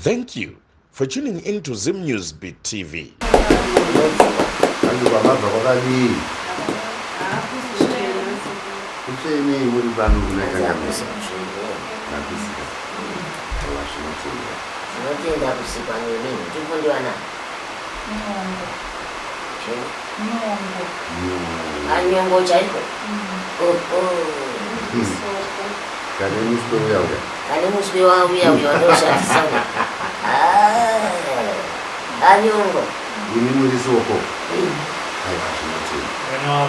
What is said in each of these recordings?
Thank you for tuning in to Zim News Beat TV. Hanzi kwamabva kwakadii? Kutsvenei muri pano kuna Changamire? Mapisika. Aiwa zvinotendwa. Tinotenda kusikwa nemi. Mutupo ndiwana. Nyongo. Chii? Nyongo. Anyongo chaiko. Oh, oh. Soko. Kane muswe uya uya. Kane muswe wauya uya wandoshandisa uya. Ah, anyongo. Imi muri soko. Aiwa zvinotendwa.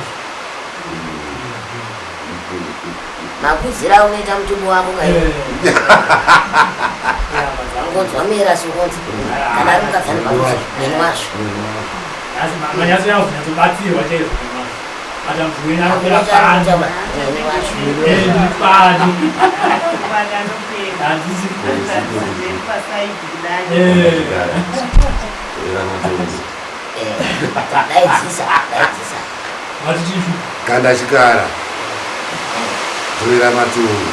Makudzira unoita mutupo wako kai. Ungonzwa mera sokonzi. Kana ari mukadzi anobva mwene wazvo. Manyatsobatsirwa chaizvo matambudziko enyu anopera pano. Akutaura mwene wazvo. Ndiri pano. Mwana anopera. Handisi. Ndiri pasaidi kudai. Era matongo. Eh, daidzisa, daidzisa. Mati chifu. Kanda chikara. Torera matongo.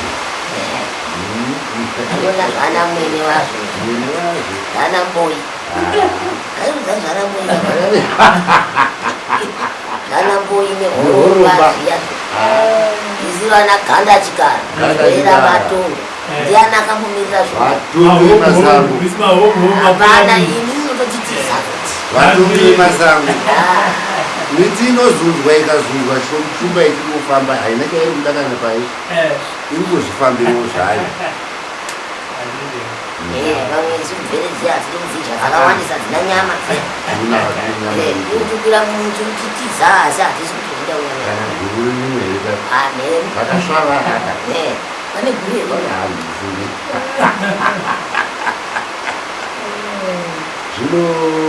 Aiona zvana mwene wazvo. Mwene wazvo. Zvana mboi. Aiudza zvana mboi. Zvana mboi nehoromba Nehoromba. zviya. Isi vana ganda chikara. Ganda Era chikara. matongo. Ndiani akambomirira zvinhu? Vatungi vemasango. Hapana, imi munototitiza futi. Vatungi vemasango. Ah, Miti inozunzwa ikazunzwa shumba ichingofamba haina chairi kuda kana pai. Iri kuzvifambirawo zvayo. Eh, vamwe isu mvere dziya hatidi kudzidya dzakawandisa dzina nyama dziya. Hakuna nyama. Eh, kutukira muti kutitiza asi hatisi kutozvida kunyama. Kana guru rimwe here? Ah, mhere. Vakasvava haka. Eh, pane guru here? Handifungi. Zvino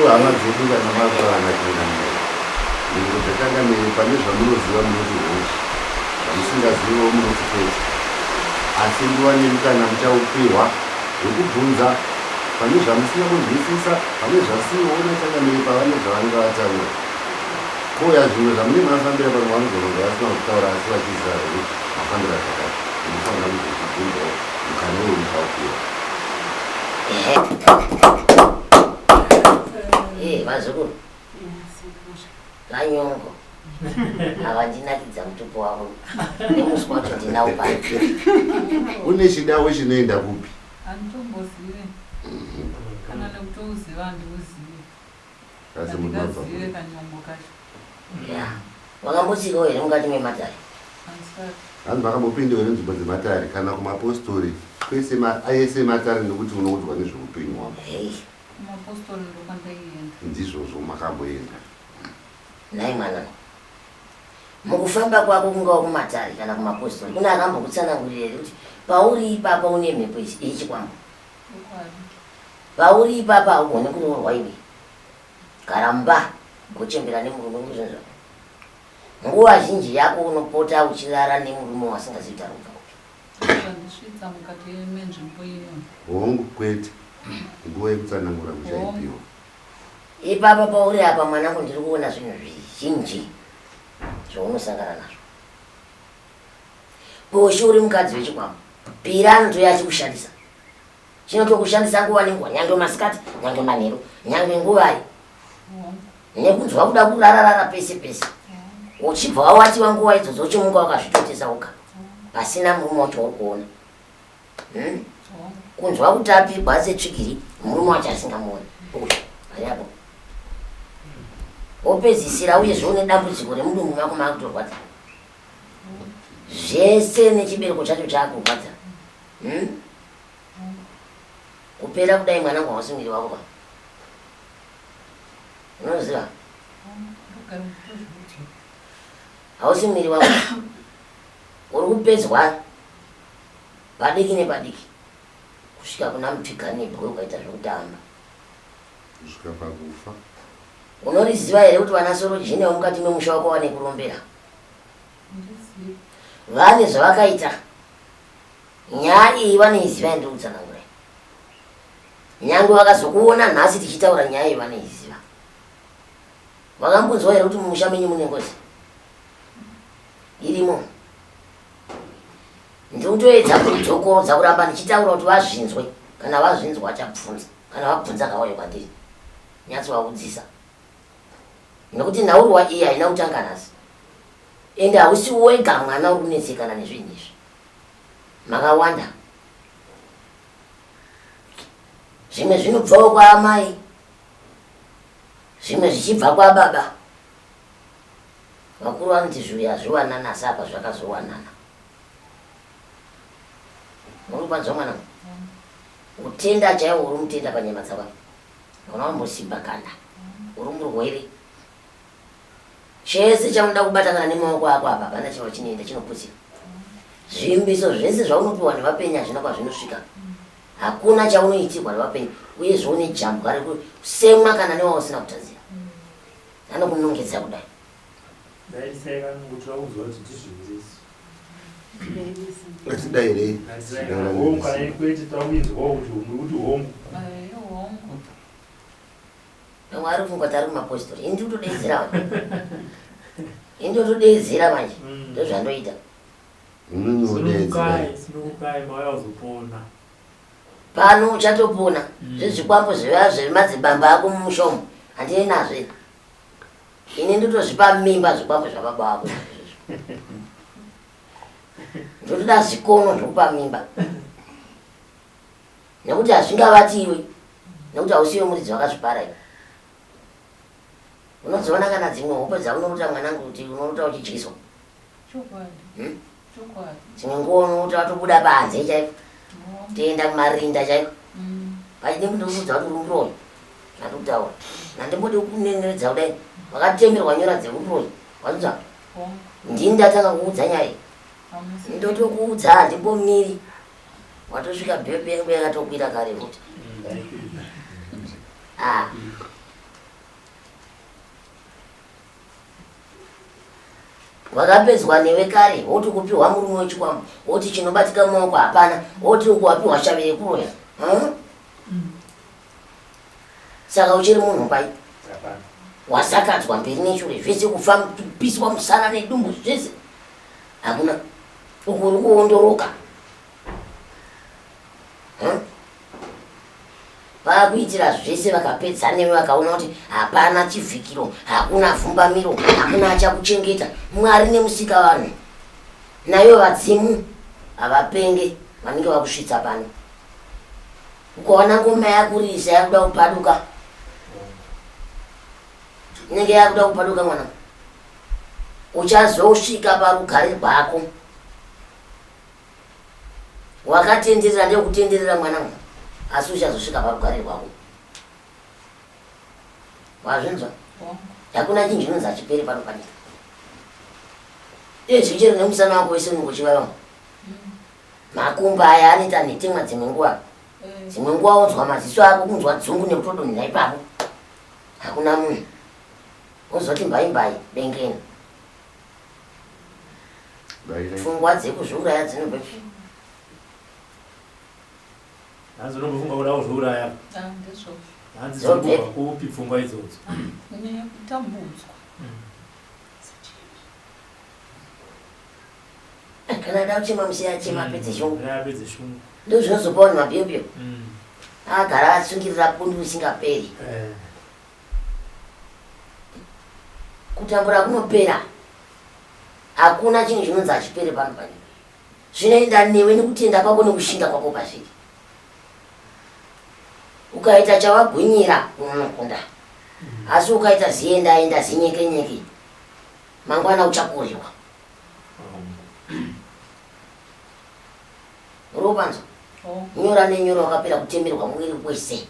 hama dzedu kana mavana Changamire, nhengo dzaChangamire, pane zvamunoziva munoti hosha, zvamusingaziviwo munoti kwete. Asi nguva nemukana muchaupiwa wekubvunza pane zvamusina kunzwisisa, pane zvasiiwawo naChangamire pavane zvavanenge vataura. Kouya zvimwe zvamunenge mafambira pamwe vanogona kunge vasina kutaura asi vachiziva zvekuti mafambira zvakati. Munofanira kuzozvibvunzawo mukana uyu muchaupiwa. Ehe. Eh, vazukuru. Vanyongo. Havandinakidza mutupo wavo. Nemusi wacho ndinawo pano. Une chidawo chinoenda kupi? Handitombozive. Kana nekutouziva handiuzive. Asi munhu wabva Handingazive kanyongo kacho. Ya. Wakambotsikawo here mukati mematare? Handisati. Vanhu vakambopindawo nenzvimbo dzematare kana kumapostori kwese ese matare nekuti unoudzwa nezveupenyu hwako. Hei, Kumapostori ndokwandaienda. Ndizvozvo makamboenda. Nhai mwana. Mukufamba kwako kungava kumatare kana kumapostori, kune akambokutsanangurira here kuti pauri ipapa une mhepo yechikwambo? Chokwadi. Pauri ipapa haugoni kuroorwa iwe. Gara mumba, gochembera nemurume urikuzvinzwa. Nguva zhinji yako unopota uchirara nemurume wasingazivi kuti ari kubva kupi. Zvandisvitsa mukati menzvimbo ino. Hongu kwete. Nguva yekutsanangura muchaipiwa. Ipapa pauri apa mwanangu ndiri kuona zvinhu zvizhinji zvaunosangana nazvo. Poshi uri mukadzi wechikwambo. Pira anotouya achikushandisa. Chinotokushandisa nguva nenguva, nyange masikati, nyange manheru, nyange nguvai. Hongu. Nekunzwa kuda kurararara pese pese. Uchibva wawatiwa nguva idzodzo uchimuka wakazvitotesa woga. Pasina murume wacho wauri kuona. Hongu. Kunzwa kutapirwa setsvigiri murume wacho asingamuoni. Uyu, ari apo. Wopedzisira uyezve une dambudziko remudumbu mako maakutorwadza. Zvese nechibereko chacho chaakurwadza. Kupera kudai mwanangu hausi mwiri wako pa. Unoziva? Ndogara ndichitozviudza. Hausi mwiri wako. Uri kupedzwa padiki nepadiki kusvika kuna mupfiganebwe ukaita zvekutamba. Kusvika pakufa. Unoriziva here kuti vana sorojini vemukati memusha wako vane kurombera? Handizivi. Vane zvavakaita. Nyaya iyi vanoiziva yandiri kutsanangura. Nyange vakazokuona nhasi tichitaura nyaya iyi vanoiziva. Vakambonzwa here kuti mumusha menyu mune ngozi? Irimo. Ndiri kutoedza kudzokorodza kuramba ndichitaura kuti vazvinzwe. Kana vazvinzwa vachabvunza. Kana vabvunza ngavauye kwandiri. Nyatsovaudzisa. Nekuti nhaurwa iyi haina kutanga nhasi. Ende hausi wega mwana uri kunetsekana nezvinhu izvi. Makawanda. Zvimwe zvinobvawo kwaamai. Zvimwe zvichibva kwababa. Vakuru vanoti zviuya hazviwanana asi apa zvakazowanana. Muri kupanzwa mwanangu? Utenda chaiwo uri mutenda panyama dzako. Hauna kumbosimba kana. Uri murwere. Chese chaunoda kubata kana nemaoko ako apa hapana chava chinoenda chinoputsika. Zvivimbiso zvese zvaunopiwa nevapenyu hazvina kwazvinosvika. Hakuna chaunoitirwa nevapenyu uyezve une jambwa rekusemwa kana newausina kutadzira. Anokunongedza kudai. Dairisai vanongotora kunzwa kuti ndizvo here izvi. Ngatidairei. Hongu kana kwete takuinzwawo kuti muri kuti hongu. Hongu. Vamwe vari kufunga kuti ari kumapositori. Ini ndiri kutodeedzera manje. Ini ndotodeedzera manje. Ndozvandoita. Sunungukai, sunungukai mauya kuzopona. Pano uchatopona. Zvezvikwambo zviya zvemadzibamba ako mumusha umu handinei nazvo ini. Ini ndotozvipa mimba zvikwambo zvababa vako izvozvo. Ndotoda zvikono zvokupa mimba. Nekuti hazvingavati iwe. Nekuti hausiwe muridzi wakazvipara iwe. Unodziona kana dzimwe hope dzaunorota mwanangu kuti unorota uchidyiswa. Chokwadi. Hmm? Chokwadi. Dzimwe nguva unorota watobuda panze chaiko. Toenda kumarinda chaiko. Pachine kundokuudza kuti uri muroyi. Zvandikutaura. Ndandimbodi kuneneredza kudai. Wakatemerwa nyora dzeuroyi. Wazvinzwa? Ndini ndatanga kukuudza nyaya iyi. Ndotokuudza handimbomiri. Watosvika bhebhi yangu yakatokwira kare futi. Ah. Wakapedzwa newe kare woti kupiwa murume wechikwambo woti chinobatika mumaoko hapana woti uku wapiwa shave yekuroya huh? Saka uchiri munhu pai wasakadzwa mberi neshure zvese kufa kupiswa musana nedumbu zvese hakuna uku uri kuondoroka huh? Vakuitira zvese vakapedza newe vakaona kuti hapana chivhikiro, hakuna vhumbamiro, hakuna achakuchengeta. Mwari nemusika vanhu naivo vadzimu havapenge vanenge vakusvitsa pano. Ukaona ngoma yakurisa yakuda kupaduka, inenge yakuda kupaduka mwana, uchazosvika parugare rwako. Wakatenderera ndekutenderera mwanangu asi uchazosvika parugare rwako. Wazvinzwa? Hakuna chinhu chinonzi hachiperi pano panyika. Iye zvichero nemusana wako wese unenge uchivava. Makumbo aya anoita nhetemwa dzimwe nguva. Dzimwe nguva wonzwa maziso ako kunzwa dzungu nekutodonhera ipapo. Hakuna munhu. Wozoti mbai mbai bengeni. Pfungwa dzekuzviuraya dzinobva pi? Hanzi unombofunga kuda kuzviuraya. Ah, ndizvozvo. Hanzi dzirikubva kupi pfungwa idzodzo? Kunyanya kutambudzwa. Kana ada kuchema musiye achema apedze shungu. Apedze shungu. Ndozvinozopa vanhu mabhiyo-bhiyo. Agara asungirira bundu risingaperi. Kutambura kunopera. Hakuna chinhu chinonzi hachipere pano panyika. Zvinoenda newe nekutenda kwako nekushinga kwako pazviri. Ukaita chawagwinyira unokunda. Asi ukaita zienda enda zinyeke nyeke mangwana uchakurirwa. Uri kupanzwa? Nyora nenyora wakapera kutemerwa muviri wese.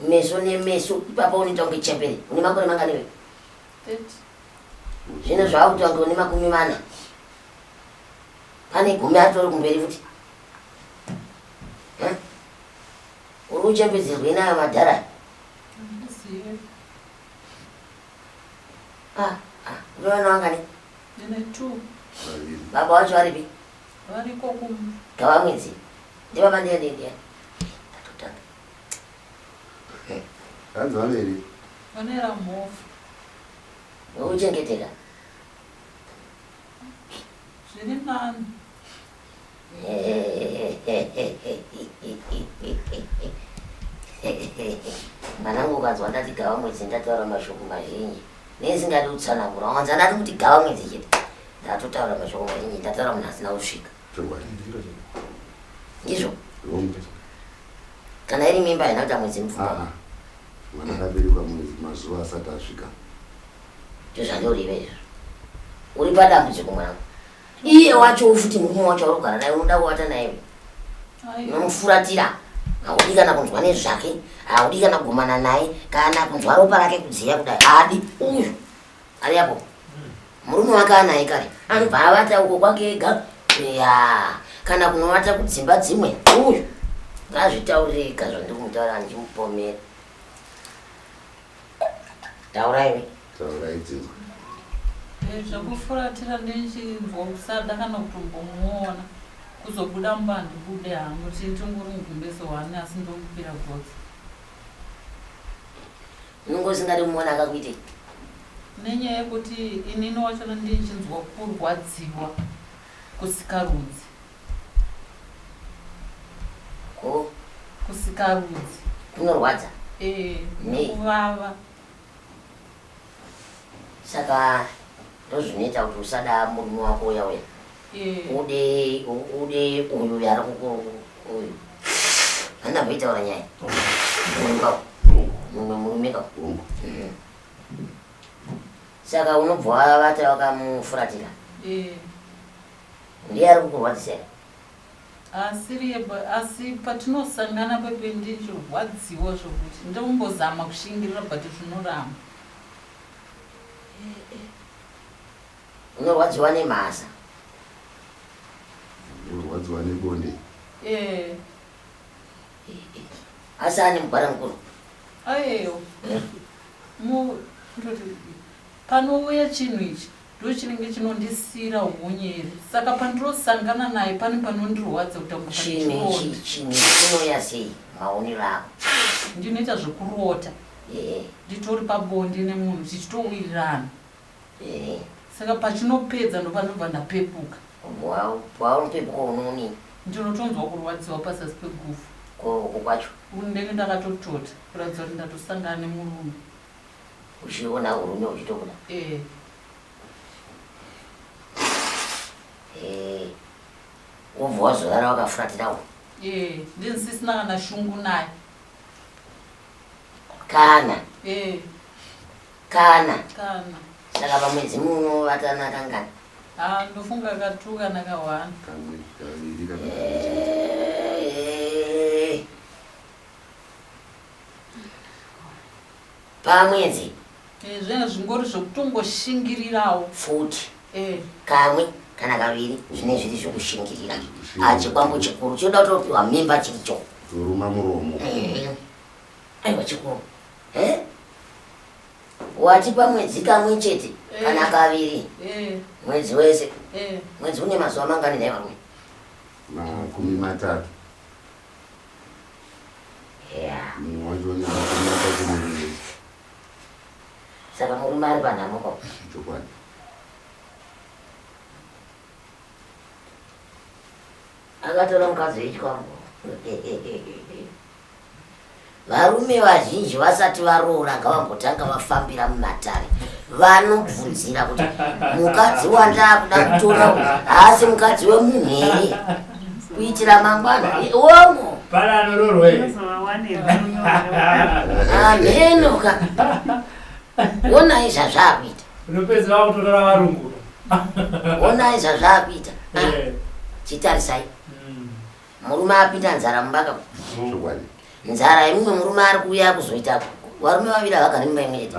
Meso nemeso ipapa unoita kunge chembere. Une makore mangani iwe? 30. Zvino zvakuita kunge une 40. Pane gumi atori kumberi futi. Huh? Uri kuchembedzerwei nayo madhara? Handizive. Ah, ah, une vana vangani? Ndine 2. Baba vacho varipi? Variko kumba. Gavamwedzi. Ndibaba ndiye ndiye ndiye. Tatotanga. Hanzi vaviri. Vanera mhofu. Wekuchengeteka. Zviri nani. Mwanangu ukanzwa ndati gava mwedzi ndataura mashoko mazhinji. Nesingadi kutsanangura. Wanza ndati kuti gava mwedzi chete. Ndatotaura mashoko mazhinji ndataura munhu asina kusvika. Chokwadi. Ndizvo. Hongu. Kana iri mimba haina kuita mwedzi mupfumbamwe. Aa, mwana akaberekwa mwedzi mazuva asati asvika. Ndozvandoreva izvo. Uri padambudziko mwanangu. Iye wacho futi murume wacho wauri kugara naye unoda kuvata naye. Aiwa. Unomufuratira. Haudi kana kunzwa nezvake, haudi kana kugumana naye, kana kunzwa ropa rake kudziya kudai. Haadi uyu. Ari apo. Murume wake anaye kare. Anobva avata uko kwake ega. Ya, kana kunovata kudzimba dzimwe. Uyu. Ngazvitaurire ega zvandiri kumutaura ndichimupomera. Taurai we. Taurai dzinzwa. Eh, zvekufuratira ndichinzwa kusada kana kutombomuona kuzobuda mumba handibude hangu tingori mugumbeze one asi ndomupira gotsi. Unenge usingadi kumuona akakuitei? Nenyaya yekuti inini wachona ndichinzwa kurwadziwa kusikarudzi. Ko? Kusikarudzi. Kunorwadza? Eh, Nei? nekuvava. Saka ndozvinoita kuti usada murume wako uya uya. Eh. Ude ude uyu uyu ari kuku uyu. Handamboitaura nyaya. Uyu ka. Mumwe murume ka. Hongu. Saka unobva wavata wakamufuratira. Eh. Ndiye ari kukurwadzisa here? Asiri asi patinosangana pepe ndichirwadziwa zvokuti ndombozama kushingirira but zvinoramba. Unorwadziwa nemhasa. Unorwadziwa nebonde. Eh. Asi ane mugwara mukuru. Ayeyo. Mu ndoti panouya chinhu ichi ndochinenge chinondisiira hunyere saka pandinosangana naye pane panondirwadza kuita kunge pane Chinhu ichi chironda. chinhu chinouya sei maonero ako? Ndinoita zvekurota. Ehe. Nditori pabonde nemunhu tichitowirirana. Ehe. Saka pachinopedza ndopanobva ndapepuka. Paunopepuka unoonei? Ndinotonzwa kurwadziwa pazasi pegufu. Ko kwacho? Ndenge ndakatotota kuratidza kuti ndatosangana nemurume. Uchiona urume uchitobuda? Eh. Eh. Wobva wazorara wakafuratira uko? Eh, ndisisina kana shungu naye. Kana. Eh. Kana. Kana. Saka pamwedzi munovatana kangani? Ah, ndofunga katu kana kahwani. Kamwe, kaviri kana Eh. Pamwedzi. Eh, zvinenge zvingori zvekutongoshingirirawo. Futi. Eh. Kamwe kana kaviri zvine zviri zvekushingirira. Ah, chikwambo chikuru chinoda kutopiwa mimba chiricho. Kuruma muromo. Eh. Aiwa chikuru. Eh? Wati pamwedzi kamwe chete kana kaviri. Eh. Mwedzi wese. Eh. Mwedzi une mazuva mangani nhai varume? 30. Yeah. Mumwe wacho une 31. Saka murume ari panhamo pa. Chokwadi. Akatora mukadzi wechikwambo. Varume vazhinji vasati varoora ngavambotanga vafambira mumatare. Vanobvunzira kuti mukadzi wandakuda kutora uyu haasi mukadzi wemunhu here? Kuitira mangwana. Wangu. Pane anoroorwa here? Unozovawanirwa runyoro. Ameno ka. Onai zvazvaakuita. Unopedzisira wakutorora varungu. Onai zvazvaakuita. Eh. Chitarisai. Murume apinda nzara mumba ka. Chokwadi. Nzara yemumwe murume ari kuuya kuzoita varume vaviri havagari mumba imwe chete.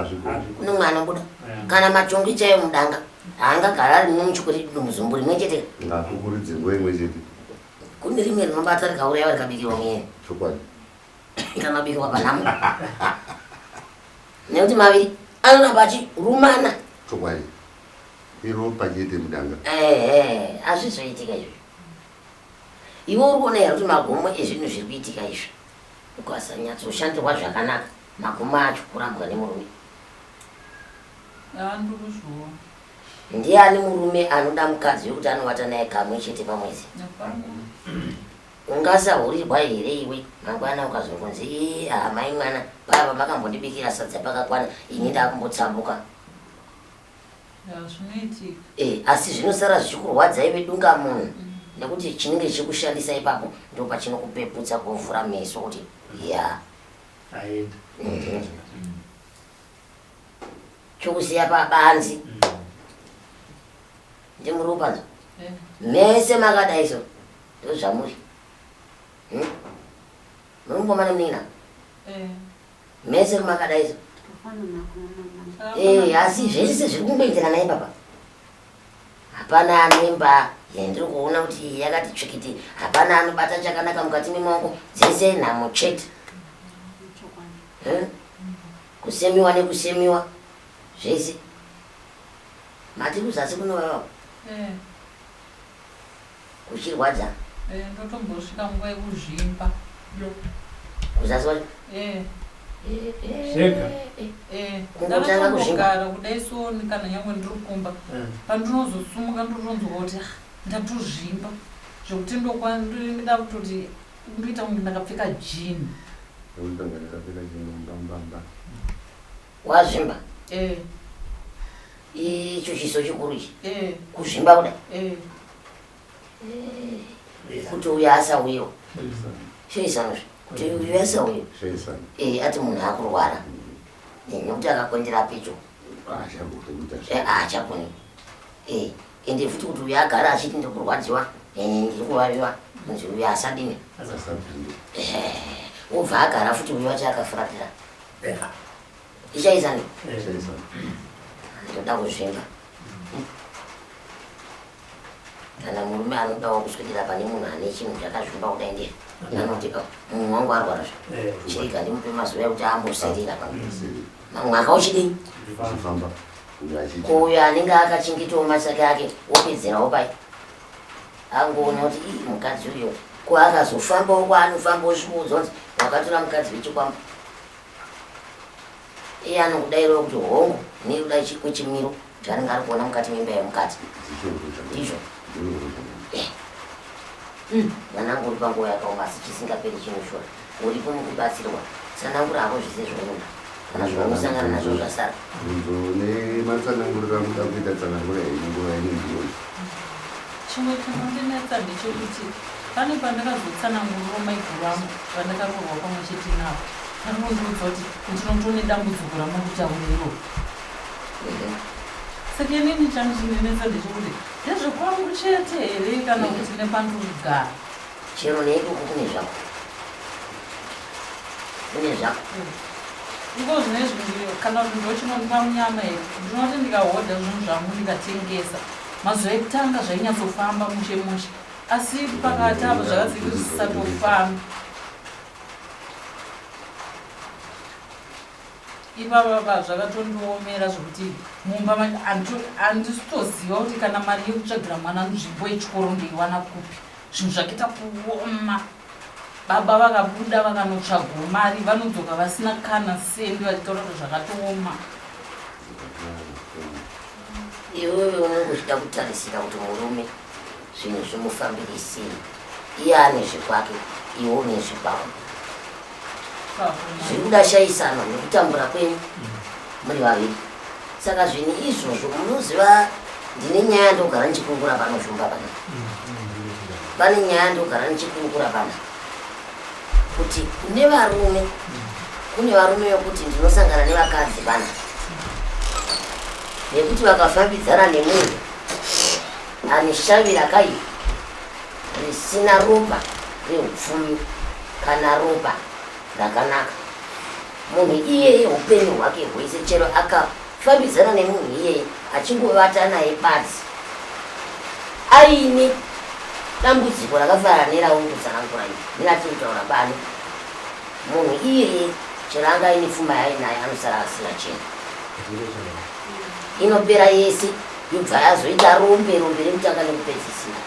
Kune mumwe anobuda. Kana matongi chaiyo mudanga haangagara ari mumuchukuri muzumbu rimwe chete. Ngakukuridze nguva imwe chete. Kune rimwe rinobata rikauraiwa rikabikirwa muyeni. Chokwadi. Kanobikirwa panhamo. Nekuti maviri anoramba achirumana. Chokwadi. Iropa chete mudanga. Ehe, hazvizoitika izvozvo. Iwe uri kuona here kuti magumo ezvinhu zviri kuitika izvi ukasanyatsoshandirwa zvakanaka magumo acho kurambwa nemurume. Ah, ndiri kuzviona. Ndiani murume anoda mukadzi wekuti anovata naye kamwe chete pamwedzi? Hapana. Ungasahurirwa here iwe mangwana ukazongonzi ii ah mai mwana paya pamakambondibikira sadza pakakwana ini ndakumbotsambuka. Ya zvinoitika. Eh, asi zvinosara zvichikurwadza iwe dunga munhu nekuti chinenge chichikushandisa ipapo ndopachinokupeputsa kuvhura meso kuti ya Aenda. Chokusiya pabanzi ndimuri kupanzwa Eh. mese makadai so ndozvamuri Hmm? Muri mukoma nemunin'ina Eh. mese makadai so Kufanana kumama. Eh, asi zvese zviri kungoenderana ipapa hapana anemba yandiri kuona kuti yakati tsvikiti hapana anobata chakanaka mukati memaoko dzese nhamo chete Chokwadi. Hmm? Kusemiwa nekusemiwa zvese mati kuzasi kunovava Eh. kuchirwadza Eh, ndotombosvika nguva yekuzvimba. Kuzasi kwacho Eh. Zvega. Eh, Kungotanga kuzvimba. ndakatombogara kudai so kana nyangwe ndiri kumba pandinozosumuka ndotonzwa kuti "Ah, ndatozvimba zvekuti ndokwandoda kutoti ndoita kunge ndakapfeka jini. Ndakutanga ndakapfeka chinombambamba. Wazvimba Eh, icho chiso chikuru ichi eh, kuzvimba kudai eh. kuti uyo asauyewo shoisanozve kuti uyo asauyewo Shaisana. Eh, ati munhu akurwara Eh, nekuti akakwendera pedyo Achagoni kuita Eh, haachagoni Eh, ende futi kuti uyo agara achiti ndiri kurwadziwa eh, ndiri kuvaviwa kunzi uyo asadini Asapinde. Obva agara futi uyo wacho akafuratira ichaisani Shaisana. ndoda kuzvimba kana murume anodawo kuswedera pane munhu ane chinhu chakazvimba kudai ndiye anoti "Oh, munhu wangu arwara zve chirega ndimupe mazuva ekuti amboserera mwaka uchidii Achifamba. Uyo achiti. kuuyo anenge akachengetawo masaki ake wopedzerawo pai angoona kuti ii mukadzi uyo ko akazofambawo kwaanofamba osvikuudzwa kunzi wakatora mukadzi wechikwambo iye anokudairawo kuti hongu nekuda kwechimiro chaanenge ari kuona mukati memba yemukadzi ndizvo mwanangu uri panguva yakaoma asi chisingaperi chinoshora uripo mukubatsirwa tsanangura hako zvese zvaunoda kana zvaunosangana nazvo zvasara Bvunzo nematsananguriro amuda kuita tsanangura yenyu nguva inenge iyoyo. Chimwe chinondinetsa ndechekuti pane pandakazotsananguriro maiguru angu vandakaroorwa pamwe chete navo vanondiudza kuti ndinotone dambudziko ramuri kutaura iroro. Saka inini changu chinondinetsa ndechekuti ndezvekwangu chete here kana kuti nepandiri kugara. Chero neikoko kune zvako kune zvako Iko zvinezvi kana kuti ndochinondipa munyama here ndinoti ndikahodha zvinhu zvangu ndikatengesa mazuva ekutanga zvainyatsofamba mushe mushe asi pakati apa zvakazenge zvisisatofambi ipapapa zvakatondiomera zvekuti mumba handisitoziva kuti kana mari yekutsvagira mwana nzvimbo yechikoro ndeiwana kupi zvinhu zvakaita kuoma baba vakabuda vakanotsvagwo mari vanodzoka vasina kana sendi vachitaura kuti zvakatooma. Iwewe unenge uchida kutarisira kuti murume zvinhu zvimufambire sei iye ane zvekwake iwe une zvekwako zviri kuda shaisano nekutambura kwenyu muri vaviri saka zvinhu izvozvo munoziva ndine nyaya ndogara ndichikurukura pano shumba pana pane nyaya ndogara ndichikurukura pana kuti kune varume kune varume vekuti ndinosangana nevakadzi vana nekuti vakafambidzana nemunhu ane shavi rakaipa risina ropa reupfumi kana ropa rakanaka munhu iyeye upenyu hwake hwese chero akafambidzana nemunhu iyeye achingovata naye badzi aine dambudziko rakafanana nerauri kutsanangura iri neratiri kutaura pano munhu iyeye chero anga aine pfuma yaainayo anosara asina chinhu inopera yese yobva yazoita rombe rombe rekutanga nekupedzisira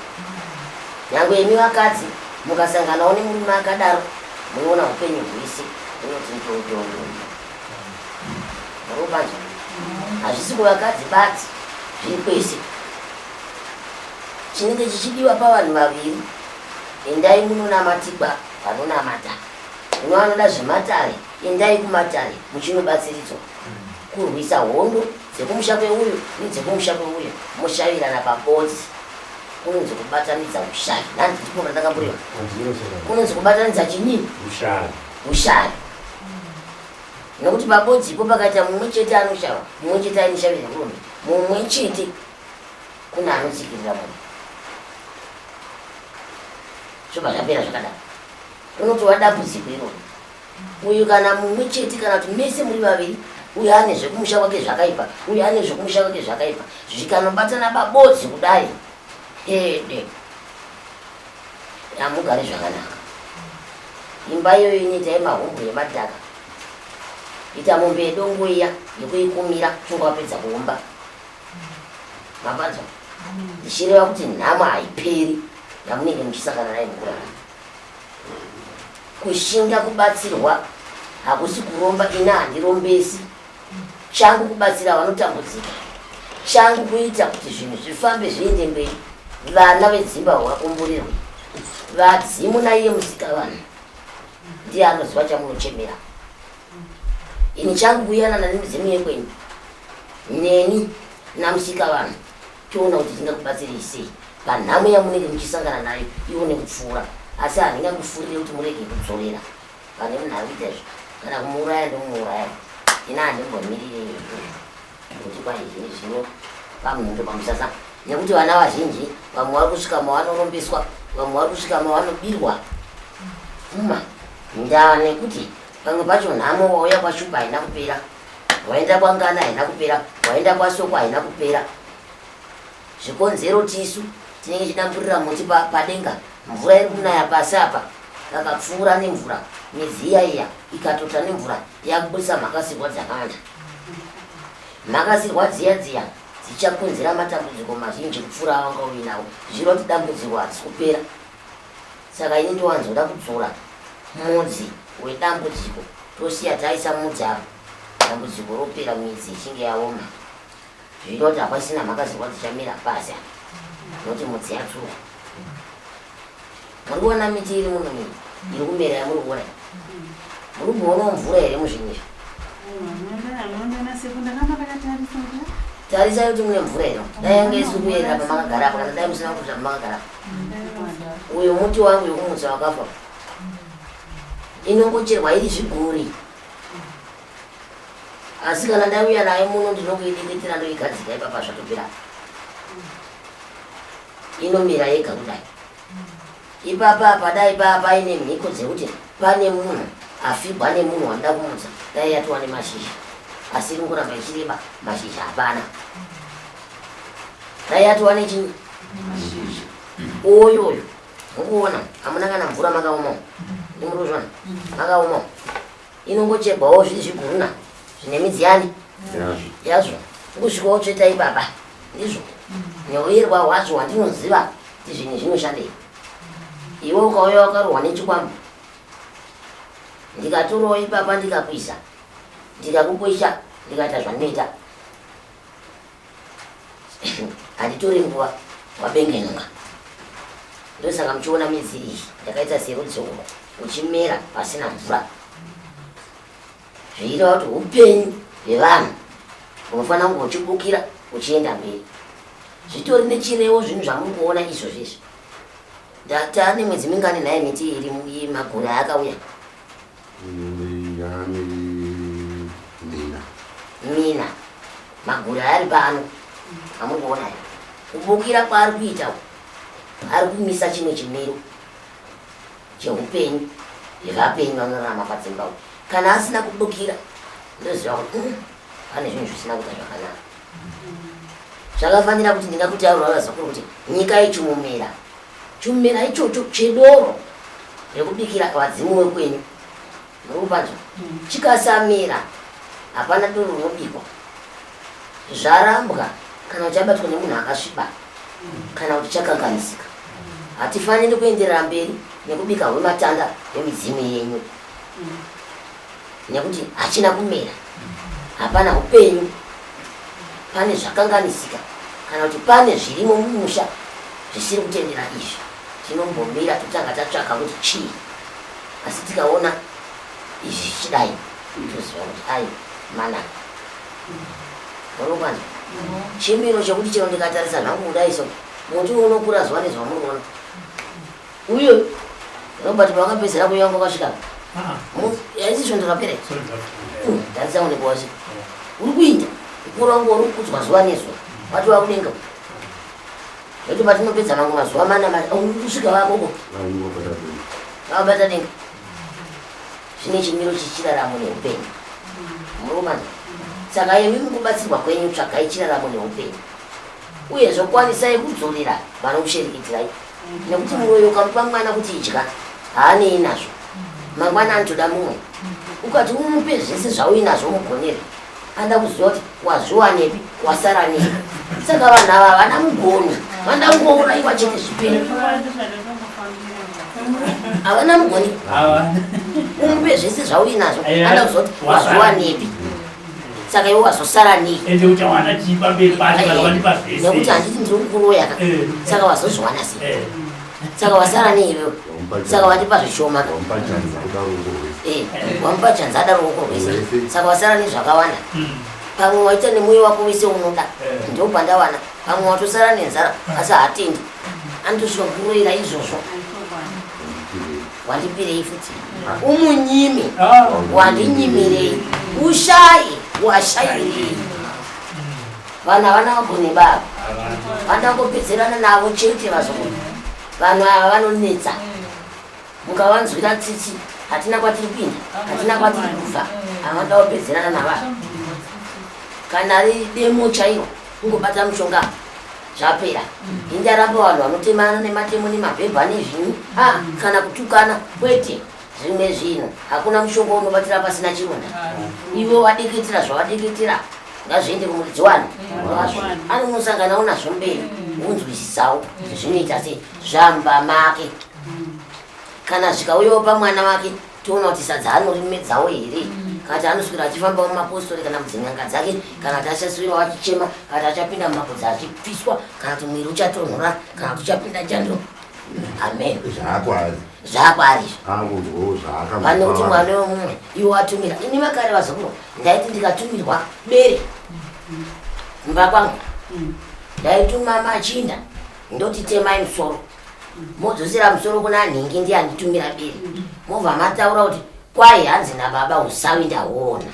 nyangwe imi vakadzi mukasanganawo nemurume akadaro munoona upenyu hwese unoti ndondondo muropanzwa hazvisi kuvakadzi badzi zviri kwese chinenge chichidiwa pavanhu vaviri. Endai munonamatigwa vanonamata. Uno anoda zvematare, endai kumatare muchinobatsiridzwa kurwisa hondo dzekumusha kweuyu nedzekumusha kweuyu moshavirana pabodzi. Kunonzi kubatanidza ushavi. Nhanzi ndipo pandakamboreva. Kunonzi kubatanidza chinyi? Ushavi. Ushavi. Nokuti pabodzipo pakaita mumwe chete anoshava, mumwe chete aine shavi rekurombe, mumwe chete kune anotsikirira munhu. Zvobva zvapera zvakadaro. Rinotova dambudziko iroro. Uyu kana mumwe chete kana kuti mese muri vaviri, uyu ane zvekumusha kwake zvakaipa, uyu ane zvekumusha kwake zvakaipa, zvikanobatana pabodzi kudai, hede, hamugari zvakanaka. Imba iyoyo inoita yemahumbwe yemadhaka, ita mombe yedongo iya yekuikumira uchinge wapedza kuumba. Mapanzwa? Ndichireva kuti nhamo haiperi yamunenge muchisangana nayo mukurarama. Kushinga kubatsirwa hakusi kuromba, ini handirombesi. Changu kubatsira vanotambudzika, changu kuita kuti zvinhu zvifambe zviende mberi, vana vedzimba vakomborerwe. Vadzimu naiye musikavanhu ndiye anoziva chamunochemera. Ini changu kuyanana nemidzimu yekwenyu neni namusikavanhu toona kuti tingakubatsirei sei panhamo yamunenge muchisangana nayo ione kupfuura asi handingakufurire kuti murege kudzorera pane munhu ari kuita izvo kana kumuuraya ndomuuraya ini handimbomirire izvozvo kuti kwai zvini zvino pamunhu pamusasa nekuti vana vazhinji vamwe vari kusvika mavanorombeswa vamwe vari kusvika mavanobirwa pfuma ndaa nekuti pamwe pacho nhamo wauya kwashupa haina kupera waenda kwangana haina kupera waenda kwasoko haina kupera Zvikonzero tisu tinenge tichidamburira muti padenga mvura iri kunaya pasi apa kakapfuura nemvura midzi iya iya ikatota nemvura yakubudisa mhakasirwa dzakawanda. Mhakasirwa dziya dziya dzichakonzera matambudziko mazhinji kupfuura awanga uinawo zvireva kuti dambudziko harisi kupera. Saka ini ndowanzoda kudzora mudzi wedambudziko tosiya taisa mudzi apa dambudziko ropera midzi ichinge yaoma. Zviita kuti hapasina mhaka zirwa dzichamera pasi apa nokuti mudzi yatsuka. Muri kuona miti iri muno iyi iri kumera yamuri kuona iyi? Muri kuonawo mvura here muzvinhu izvi? Tarisai kuti mune mvura here. Dai yange isiri kuyerera pamakagara apa kana dai musina kuita pamakagara apa. Uyo muti wangu wekumutsa wakafa. Inongocherwa iri zviguri. Asi kana ndauya nayo muno ndinokuidikitira ndoigadzika ipapa zvatopera. Inomira yega kudai. Ipapa apa dai paa paine mhiko dzekuti pane munhu afigwa nemunhu wanoda kumutsa dai yatova nemashizha. Asi iri kungoramba ichireba mashizha hapana. Dai yatova nechinyi? Uyu uyu mukuona hamuna kana mvura makaoma. Ndimurikuzviona? Makaoma. Inongochegwawo zviri zviguruna zvine midzi yani yazvo kusvika wotsveta ipapa ndizvo neuyerwa hwazvo hwandinoziva kuti zvinhu zvinoshandei iwe ukauya wakarohwa nechikwambo ndikatorowo ipapa ndikakuisa ndikakukwesha ndikaita zvandinoita handitori nguva wabengenuka ndosaka muchiona midzi iyi yakaita serudzi urwu uchimera pasina mvura zviireva kuti upenyu hwevanhu hunofanira kunge huchibukira huchienda mberi zvitori nechirevo zvinhu zvamuri kuona izvozvo izvi ndatane mwedzi mingani nhaye miti iri magore aakauya Mina. Mina. Magure ari pano. Amuri kuona aya. Kubukira kwaari kuita uku. Ari kumisa chimwe chimiro cheupenyu zvevapenyu vanorarama padzimba uku. Kana asina kubukira ndoziva kuti pane zvinhu zvisina kuita zvakanaka. Zvakafanira kuti ndingakutaurira vazukuru kuti nyika yechumumera. Chumera ichocho chedoro rekubikira vadzimu wekwenyu muri kupanzwa chikasamera hapana doro rinobikwa zvarambwa kana kuti chabatwa nemunhu akasviba kana kuti chakanganisika hatifaniri kuenderera mberi nekubika hwematanda hwemidzimu yenyu nekuti hachina kumera hapana upenyu pane zvakanganisika kana kuti pane zvirimo mumusha zvisiri kutendera izvi. Tinombomira totanga tatsvaka kuti chii, asi tikaona izvi zvichidai toziva kuti ai manaka. Munopanzwa chimiro chekuti chero ndikatarisa zvangu kudai so, muti unokura zuva nezuva muri kuona uyo Robert pawakapedzera kuuya wanga wakasvika yaisi svondo rapera tarisa une pawasvika uri kuinda ukura wangu uri kukudzwa zuva nezuva watova kudenga Zvekuti patinopedza mamwe mazuva mana kusvika vakoko vabata denga zvine chimiro chechiraramo neupenyu muruomana. Saka imi mukubatsirwa kwenyu tsvagai chiraramo neupenyu uye zvokwanisai kudzorera vanokushereketirai nekuti muroyi ukamupa mwana kuti idya haanei nazvo mangwana anotoda mumwe ukati umupe zvese zvauinazvo mugonere Anoda kuziva kuti wazviwanepi, wasara nei. Saka vanhu ava havana mugoni, vanoda kungouraiwa chete zvipere. Havana mugoni, umupe zvese zvauinazvo, anoda kuziva kuti wazviwanepi. Saka iwe wazosara nei? Ende uchawana chii pamberi pacho kana wandipa zvese? Nekuti handiti ndiri kukuroya ka. Saka wazozviwana sei? Saka wasara nei iwewe? Saka wandipa zvishoma ka. Eh, wamupa chanza ada ruoko rwese. Saka wasara nezvakawanda. Pamwe waita nemwoyo wako wese unoda. Ndipo pandawana. Pamwe watosara nenzara asi haatendi. Anotosvika kukuroyera izvozvo. Wandipirei futi? Umunyime. Wandinyimirei? Ushaye. Washairei? Vanhu havana vagone baba. Vanoda kungopedzerana navo chete vazukuru. Vanhu ava vanonetsa. Mukavanzwira tsitsi hatina kwatiri kuinda, hatina kwatiri kubva. Havanoda kupedzerana navanhu. Kana riri demo chairo kungobata mushonga zvapera. Indaramba vanhu vanotemana nematemo nemabhebha nezvinyi. Ah, kana kutukana kwete. Zvimwe zvinhu hakuna mushonga unobatira pasina chironda. Iwe wadikitira zvawadikitira ngazviende kumuridzi wani wazvo anonosanganawo nazvo mberi wonzwisisawo kuti zvinoita sei zvamba make kana zvikauyawo pamwana wake toona kuti sadza anorimedzawo here kana kuti anoswera achifamba mumapostori kana mudzin'anga dzake kana kuti achaswerawo achichema kana kuti achapinda mumapudzi achipiswa kana kuti mwiri uchatonhora kana kuti uchapinda chando. Amen. Zvaakwaari. Zvaakwaari izvo. Angonzwawo zvaakambwa. Pane kuti mwana wemumwe iwe watumira. Ini makare vazukuru ndaiti ndikatumirwa bere kumba kwangu ndaituma machinda ndoti temai musoro modzosera musoro kuna nhingi ndiye anditumira bere mobva mataura kuti kwai hanzi nababa usawi ndahuona.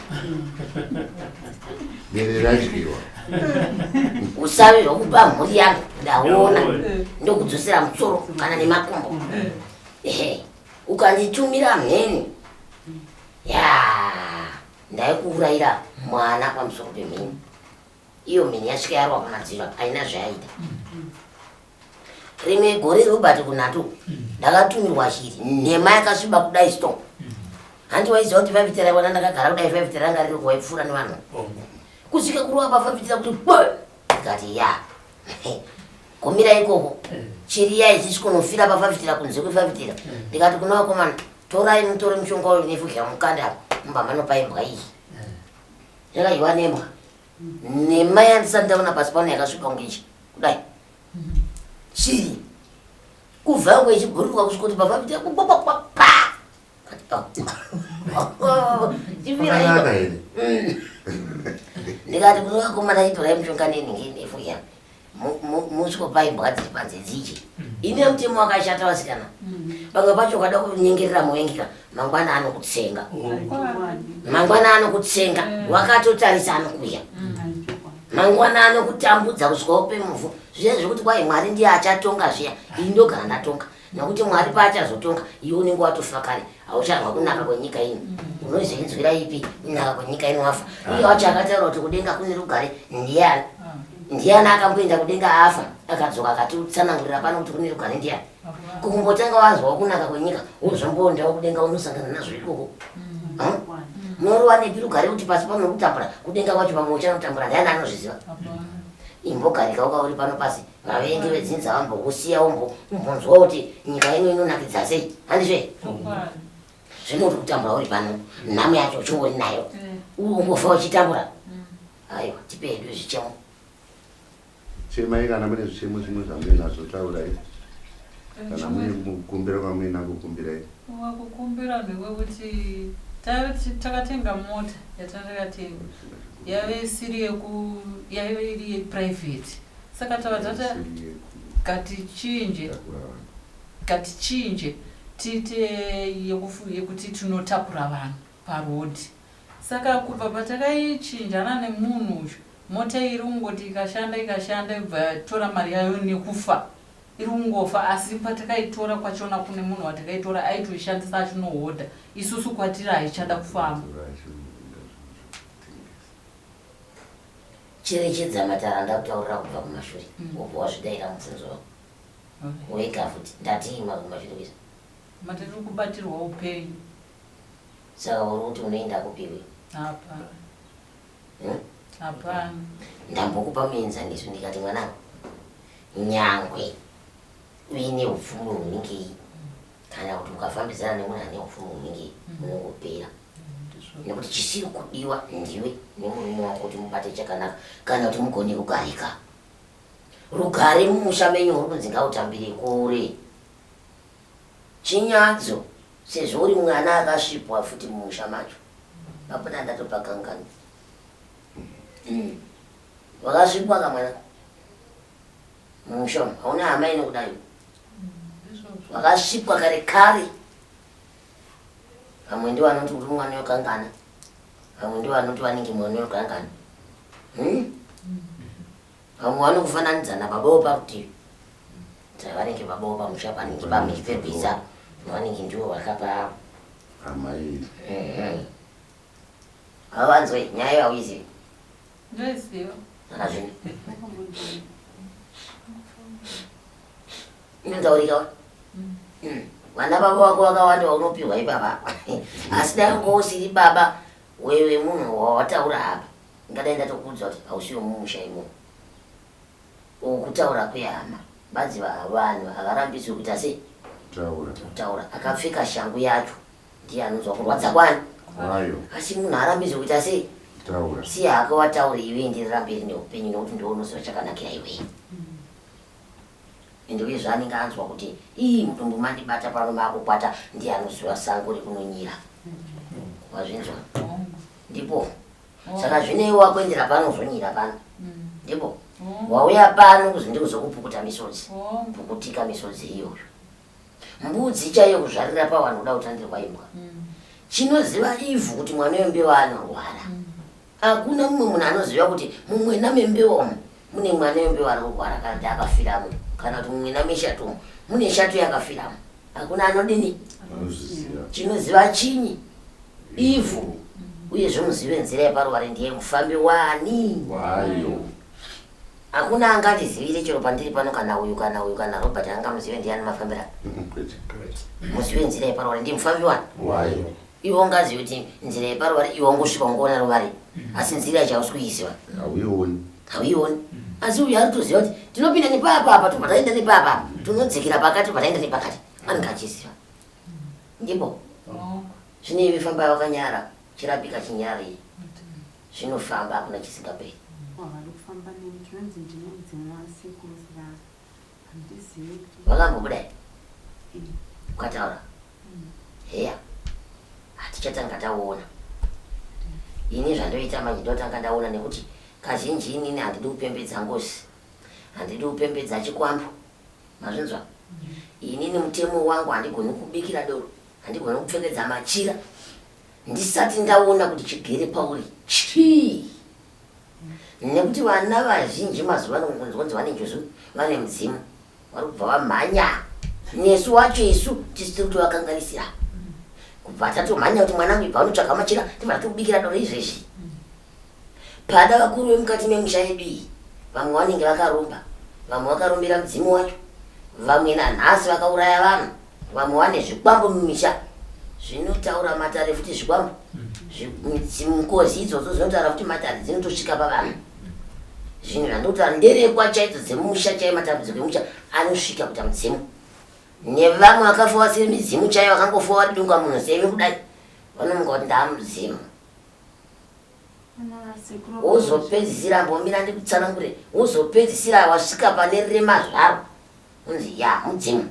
Bere radyiwa. Usavi hwekupa mhuri yangu ndahuona ndokudzosera musoro kana nemakumbo. Ehe, ukanditumira mheni ya ndaikuurayira mwana pamusoro pemheni. Iyo mheni yasvika yarwa pamadziro haina zvayaita. Rimwe gore Robert kunatu ndakatumirwa shiri nhema yakasviba kudai sto. Hanti waiziva kuti fafitera wana ndakagara kudai fafitera ranga riri kuwaipfuura nevanhu. Kusvika kurova pafafitira kuti bwe ndikati ya kumira ikoko shiri iya ichisvikonofira pafafitira kunze kwefafitira ndikati kuna vakomana torai mutore mushonga uyu nefudya mukanda apa mumba manopa imbwa iyi yakadyiwa nembwa nhema yandisati ndaona pasi pano yakasviba kunge ichi kudai shiri kubva yangu ichibhururuka kusvika kuti pafafitira pa Zvakanaka here? Ndikati kune vakomana itorai mushonga nenhingi nefodya musvikopa imbwa dziri panze dzidye. Ine mutemo wakashata vasikana. Pamwe pacho ukada kunyengerera muvengi ka mangwana anokutsenga. Mangwana anokutsenga wakatotarisa anokuya. Mangwana anokutambudza kusvika upe muvhu. Zviya zvekuti kwai Mwari ndiye achatonga zviya. Ini ndogara ndatonga. Nokuti Mwari paachazotonga iwe unenge watofa kare, haucharwa kunaka kwenyika ino. Unozoinzwira ipi kunaka kwenyika ino wafa? Iye wacho akataura kuti kudenga kune rugare ndiani? Ndiani akamboenda kudenga afa akadzoka akatitsanangurira pano kuti kune rugare ndiani? Kukumbotanga wanzwawo kunaka kwenyika wozomboendawo kudenga unosangana nazvo ikoko. Munoruwanepi rugare kuti pasi pano kutambura kudenga kwacho pamwe uchanotambura ndiani anozviziva? Imbogarika uka uri pano pasi Vavengi vedzinza vambokusiya umbonzwa kuti nyika ino inonakidza sei handizve? Zvino uri kutambura uri pano nhamo yacho uchingori nayo ungofa uchitambura. Aiwa tipe hedu zvichemo. Chemai kana mune zvichemo zvimwe zvamuinazvo taurai. Kana muine kukumbira kwamuina kukumbirai. Kukumbira ndekwekuti takatenga mota yatakatenga yave isiri yeku yaive iri yeprivate saka tava tata ngatichinje ngatichinje tiite yekuti tinotakura vanhu paroad saka kubva patakaichinjana nemunhu uyu mota iri kungoti ikashanda ikashanda ibva yatora mari yayo nekufa iri kungofa asi patakaitora kwachona kune munhu watakaitora aitoishandisa achinohodha isusu kwatiri haichada kufamba. Cherechedza matara andakutaurira kubva kumashure wobva wazvidaira mubvunzo wako wega futi. Ndatii kumashure kuisa? Mati tiri kubatirwa upenyu. Saka uri kuti unoenda kupiwe? Hapana. Hapana. Ndambokupa muenzaniso ndikati mwanangu nyangwe uine upfumi hunengei kana kuti ukafambidzana nemunhu ane upfumi hunengei unongopera nekuti chisiri kudiwa ndiwe nemurume wako kuti mubate chakanaka kana kuti mugone kugarika. Rugare mumusha menyu huri kunzi ngautambire kure. Chinyadzo sezvo uri mwana akasvipwa futi mumusha macho. Papo ndatopakanganwa. Wakasvipwa ka mwana mumusha umu hauna hama inokudayo. Wakasvipwa kare kare. Vamwe ndivo vanoti uri mwana wekangana. Vamwe ndivo vanoti vanenge mwana wekangana. Vamwe vanokufananidza nababa woparutivi. Saka vanenge baba wopamusha panenge pamupepisa. Vanenge ndivo vakapa amai. Havanzwe nyaya yauizivi. Ndoiziva. Saka zvino inotaurika wa? Vana baba vako vakawanda vaunopihwa ipapa. Asi dai wanga usiri baba wemunhu wawataura apa, ngadai ndatokuudza kuti hausiwo mumusha imomo. Kutaura kwehama badzi vanhu havarambidzwe kuita sei? Kutaura. Kutaura. Akapfeka shangu yacho ndiye anonzwa kurwadza kwani? Kwayo. Asi munhu haarambidzwe kuita sei? Kutaura. Siya hako wataure iwe enderera mberi neupenyu nekuti ndiwe unoziva chakanakira iwe. Ende uye zvaanenge anzwa kuti ii mudumbu mandibata pano makukwata ndiye anoziva sango rekunonyira. Wazvinzwa? Ndipo. Saka zvino iwe wakuendera pano uzonyira pano. Ndipo. Wauya pano kuzi ndikuzokupukuta misodzi. Pukutika misodzi iyoyo. Mbudzi chaiyo kuzvarira pavanhu kuda kutandirwa imbwa. Chinoziva ivhu kuti mwana wembewa anorwara. Hakuna mumwe munhu anoziva kuti mumwena membewa umu mune mwana wembewa ari kurwara kana kuti akafiramo kana kuti mumwena meshato umu mune shato yakafiramo. Hakuna anodini? Anozviziva. Chinoziva chinyi? Ivhu. Uyezve muzive nzira yeparuware ndiye mufambi wani? Wayo. Hakuna angandizivire chero pandiri pano kana uyu kana uyu kana Robert angamuzive ndiani mafambira. Kwete. Muzive nzira yeparuware ndiye mufambi wani? Wayo. Iwe ungazive kuti nzira yeparuware iwe ungosvika ungoona ruware asi nzira yacho hausi kuiziva. Hauioni. Hauioni. Asi uyu ari kutoziva kuti tinopinda nepapa apa tobva taenda nepapa apa tinodzikira pakati tobva taenda nepakati anenge achiziva. Ndipo zvino iwe famba wakanyara chirapika chinyarire zvinofamba hakuna chisingaperi. Vari kufamba neni zvinonzi ndine mudzimu wasekuru saka handizivi kuti Wakambobuda here? Ukataura? Heya, hatichatanga taona. Ini zvandoita manje ndotanga ndaona nekuti kazhinji inini handidi kupembedza ngozi, handidi kupembedza chikwambo. Mazvinzwa? Inini mutemo wangu handigoni kubikira doro, handigoni kupfekedza machira ndisati ndaona kuti chigere pauri chii. Nekuti vana vazhinji mazuva ano kunzi vane njuzu, vane mudzimu, vari kubva vamhanya. Nesu wacho isu tisu tiri kutovakanganisira. Kubva tatomhanya kuti mwanangu ibva unotsvaga machira tibva tatokubikira doro izvezvi. Pada vakuru vemukati memusha yedu iyi, vamwe vanenge vakaromba, vamwe vakarombera mudzimu wacho, vamwe nanhasi vakauraya vanhu, vamwe vane zvikwambo mumisha. Zvinotaura matare futi zvikwambo. Ngozi idzodzo dzinotaura futi matare dzinotosvika pavanhu. Zvinhu zvandikutaura nderekwa chaidzo dzemusha chaiyo matambudziko emusha anosvika kuita mudzimu. Nevamwe vakafa vasiri midzimu chaiyo vakangofa vari dunga munhu semi kudai vanomuka kuti ndaamudzimu. Wozopedzisira mbomira ndikutsanangure wozopedzisira wasvika pane rema zvaro unzi ya mudzimu.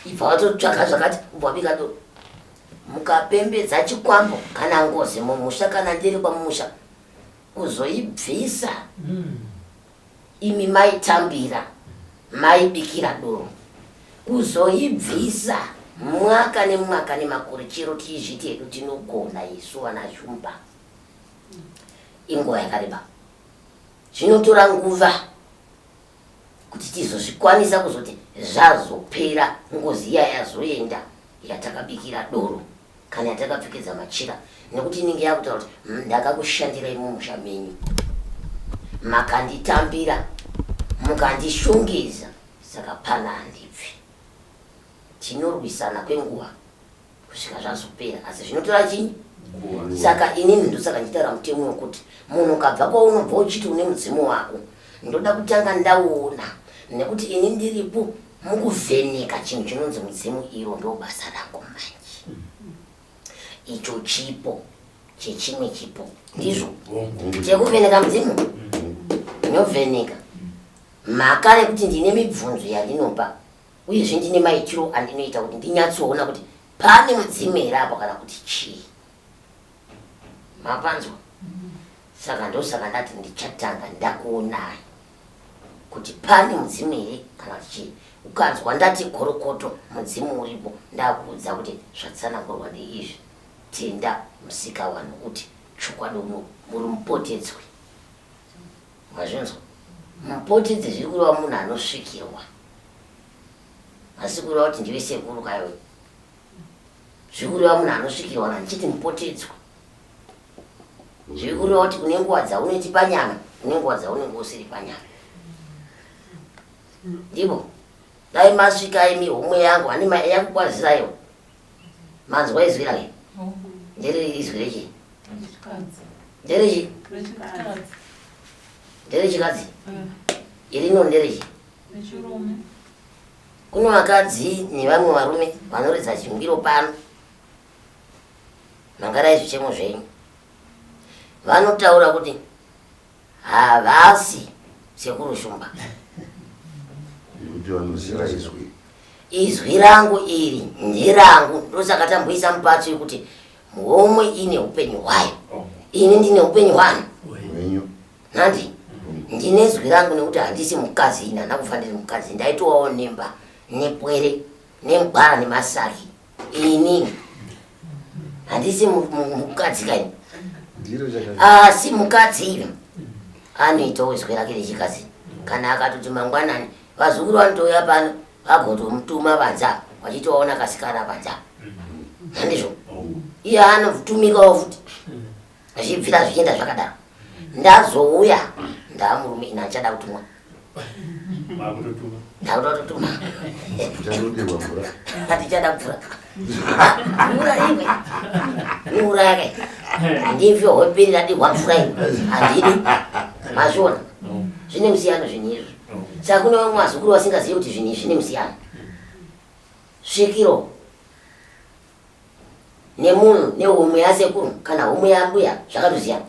Ibva watotsvaga zvakati ubva wabika doro. Mukapembedza chikwambo kana ngozi mumusha kana nderekwa mumusha kuzoibvisa imi maitambira maibikira doro kuzoibvisa mwaka nemwaka nemakore chero tichizviti hedu tinogona isu vana Shumba inguva yakareba zvinotora nguva kuti tizozvikwanisa kuzoti zvazopera ngozi iya yazoenda yatakabikira doro kana yatakapfekedza machira nekuti inenge yakutaura kuti mm, ndakakushandirai mumusha menyu makanditambira mukandishongedza saka pana handibvi tinorwisana kwenguva kusvika zvazopera asi zvinotora chii saka inini ndosaka ndichitaura mutemo wekuti munhu ukabva kwaunobva uchiti une mudzimu wako ndoda kutanga ndaona nekuti ini ndiripo mukuvheneka chinhu chinonzi mudzimu iro ndo basa rangu manje icho chipo chechimwe chipo ndizvo chekuvheneka mudzimu ndovheneka mhaka yekuti ndine mibvunzo yandinopa Uyezve ndine maitiro andinoita kuti ndinyatsoona kuti pane mudzimu here apo kana kuti chii. Mapanzwa? Saka ndosaka ndati ndichatanga ndakuonai kuti pane mudzimu here kana kuti chii. Ukanzwa ndati gorokoto mudzimu uripo ndakuudza kuti zvatsanangurwa ndeizvi. Tenda musikavanhu kuti chokwadi uno muri mupotedzwi. Mazvinzwa? Mupotedzi zviri kureva munhu anosvikirwa. Asi kureva kuti ndive sekuru kaiwe. Zviri kureva munhu anosvikirwa kana ndichiti mupotedzwa. Zviri kureva kuti une nguva dzaunoti panyama, une nguva dzaunenge usiri panyama. Ndipo dai masvika imi homwe yangu ane yakukwazisaiwo. Manzwa izwi rake? Ndere izwi rechii? Nderechi? Nderechikadzi? Irino nderechi? Kuno vakadzi nevamwe varume vanoridza chingwiro pano. Mangarai zvichemo zvenyu. Vanotaura kuti Havasi sekuru Shumba. Nekuti vanoziva izwi. Izwi rangu iri nderangu ndosaka tamboisa mupatso yekuti homwe ine upenyu hwayo. Oh. Ini ndine upenyu hwani? Hwenyu. Nandi ndine zwi rangu nekuti handisi mukadzi ini handina kufa ndiri mukadzi ndaitowawo nemba nepwere nemugwara nemasaki ini handisi mukadzi kaini asi mukadzi iyo anoitawo izwi rake rechikadzi kana akatoti mangwanani vazukuru vanotouya pano vagotomutuma panze apa vachiti waona kasikana panze apa handizvo iye anotumikawo futi zvichibvira zvichienda zvakadaro ndazouya ndaamurume ini handichada kutumwa ndakuda kutotuma hatichada mvura mvura iwe mvura yake handifi hopiri ndadirwa mvura iwe handidi mazviona zvine musiyano zvinhu izvi saka kune vamwe vazukuru vasingazivi kuti zvinhu izvi zvine musiyano svikiro nemunhu nehomwe yasekuru kana homwe yambuya zvakatosiyana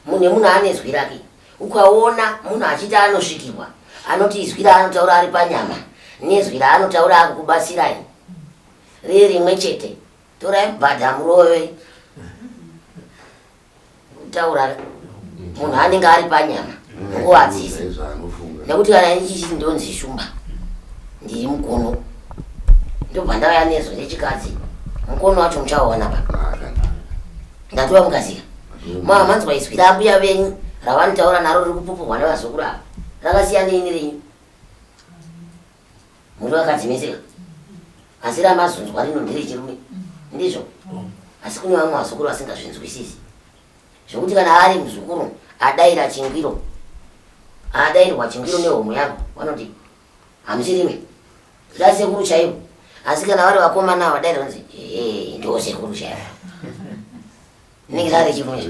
munhu nemunhu ane zwi rake ukaona munhu achiti anosvikirwa anoti izwi raanotaura ari panyama nezwi raanotaura akukubatsirai riri rimwe chete torai mubhadha murove kutaura munhu anenge ari panyama nguva dzese nekuti kana ndichiti ndonzi shumba ndiri mukono ndobva ndauya nezwi rechikadzi mukono wacho muchauona pa ndatova mukazika maa manzwa izwi rambuya venyu ravanotaura naro riri kupupurwa nevazukuru ava rakasiyana neni renyu Muri vakadzi mese ka? Asi ramazonzwa rino nderechirume. Ndizvo? Asi kune vamwe vazukuru vasingazvinzwisisi. Zvekuti kana ari muzukuru adaira chingwiro, adairwa chingwiro nehomwe yako, vanoti hamusirime. Rasekuru chaivo. Asi kana vari vakomana vadaira vanzi ee ndo sekuru chaivo. Inenge rari chirume.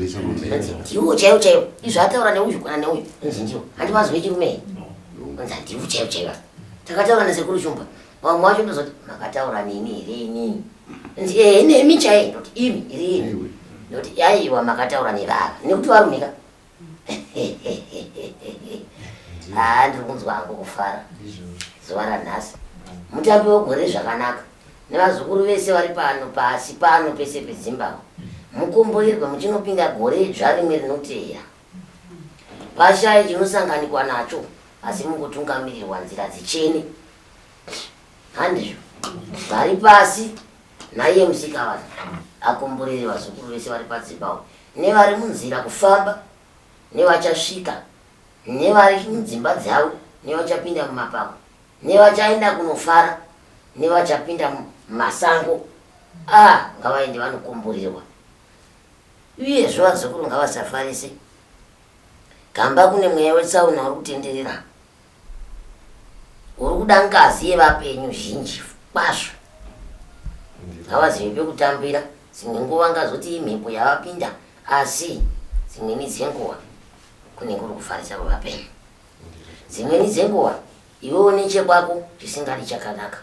Ndiwo chaiwo chaiwo. Izvo ataura neuyu kana neuyu. Inzi ndiwo. Handi mazwi echirume here? Inzi handiwo chaiwo chaiwo. Takataura nasekuru Shumba. Vamwe vacho ndozoti makataura neni here inini? Inzi eh nemi chaiye. Ndoti imi iri ini. Ndoti aiwa makataura nevava. Nekuti varume ka. Haa ndiri kunzwa hangu kufara. Zuva ranhasi. Mutambi wegore zvakanaka nevazukuru vese vari pano pasi pano pese peZimbabwe. Mukomborerwe muchinopinda gore idzva rimwe rinoteera. Pashaye chinosanganikwa nacho asi mukutungamirirwa nzira dzichene. Handizvo. Vari pasi naiye musikavanhu akomborere vazukuru vese vari paDzimbabwe nevari munzira kufamba nevachasvika nevari mudzimba dzavo nevachapinda mumapako nevachaenda kunofara nevachapinda mumasango a ngavaende vanokomborerwa uyezve vazukuru ngavasafarise gamba kune mweya wetsaona uri kutenderera uri kuda ngazi yevapenyu zhinji kwazvo ngavazive pekutambira dzimwe nguva ngazoti imhepo yavapinda asi dzimweni dzenguva kunenge kuri kufarisa kwevapenyu Dzimweni dzenguva iwewo nechekwako chisingadi chakanaka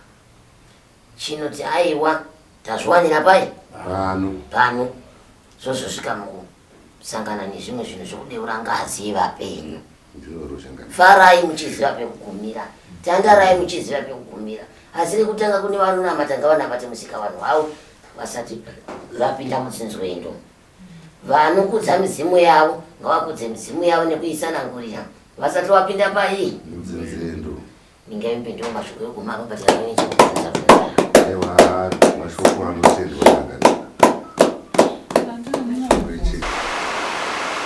chinoti aiwa tazviwanira pai pano pano zvozosvika mukusangana nezvimwe zvinhu zvekudeura ngazi yevapenyu. Farai muchiziva pekugumira, tandarai muchiziva pekugumira. Asi rekutanga kune vanonamata ngavanamate musikavanhu wavo vasati vapinda mutsinzwendo. Vanokudza midzimu yavo ngavakudze midzimu yavo nekuisanangurira vasati vapinda paii Mudzinzendo. Ndingaimbe ndiwo mashoko eguma anobatira mune chekubvunza bvunza. Aiwa mashoko anotendwa zvakanaka. Richard.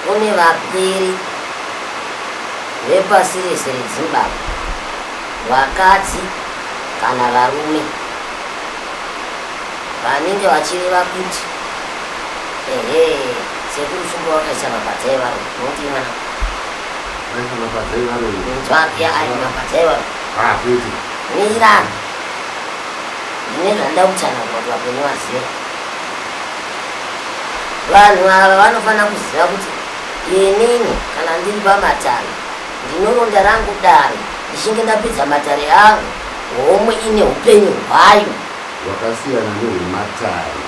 Kune vapwere vepasi rese reZimbabwe, vakadzi kana varume vanenge vachireva kuti ehe sekuru Shumba vakaisa mapadza evarume unotii mwana Vaisa mapadza evarume. Nzwake ayo mapadza evarume. Ah, kwete. Mira. Ndine zvandida kutsanangura kuti vapenyu vazive. Vanhu ava vanofanira kuziva kuti inini kana ndiri pamatare ndinoronda rangu dare ndichinge ndapedza matare angu homwe ine upenyu hwayo Hwakasiyana nehwematare.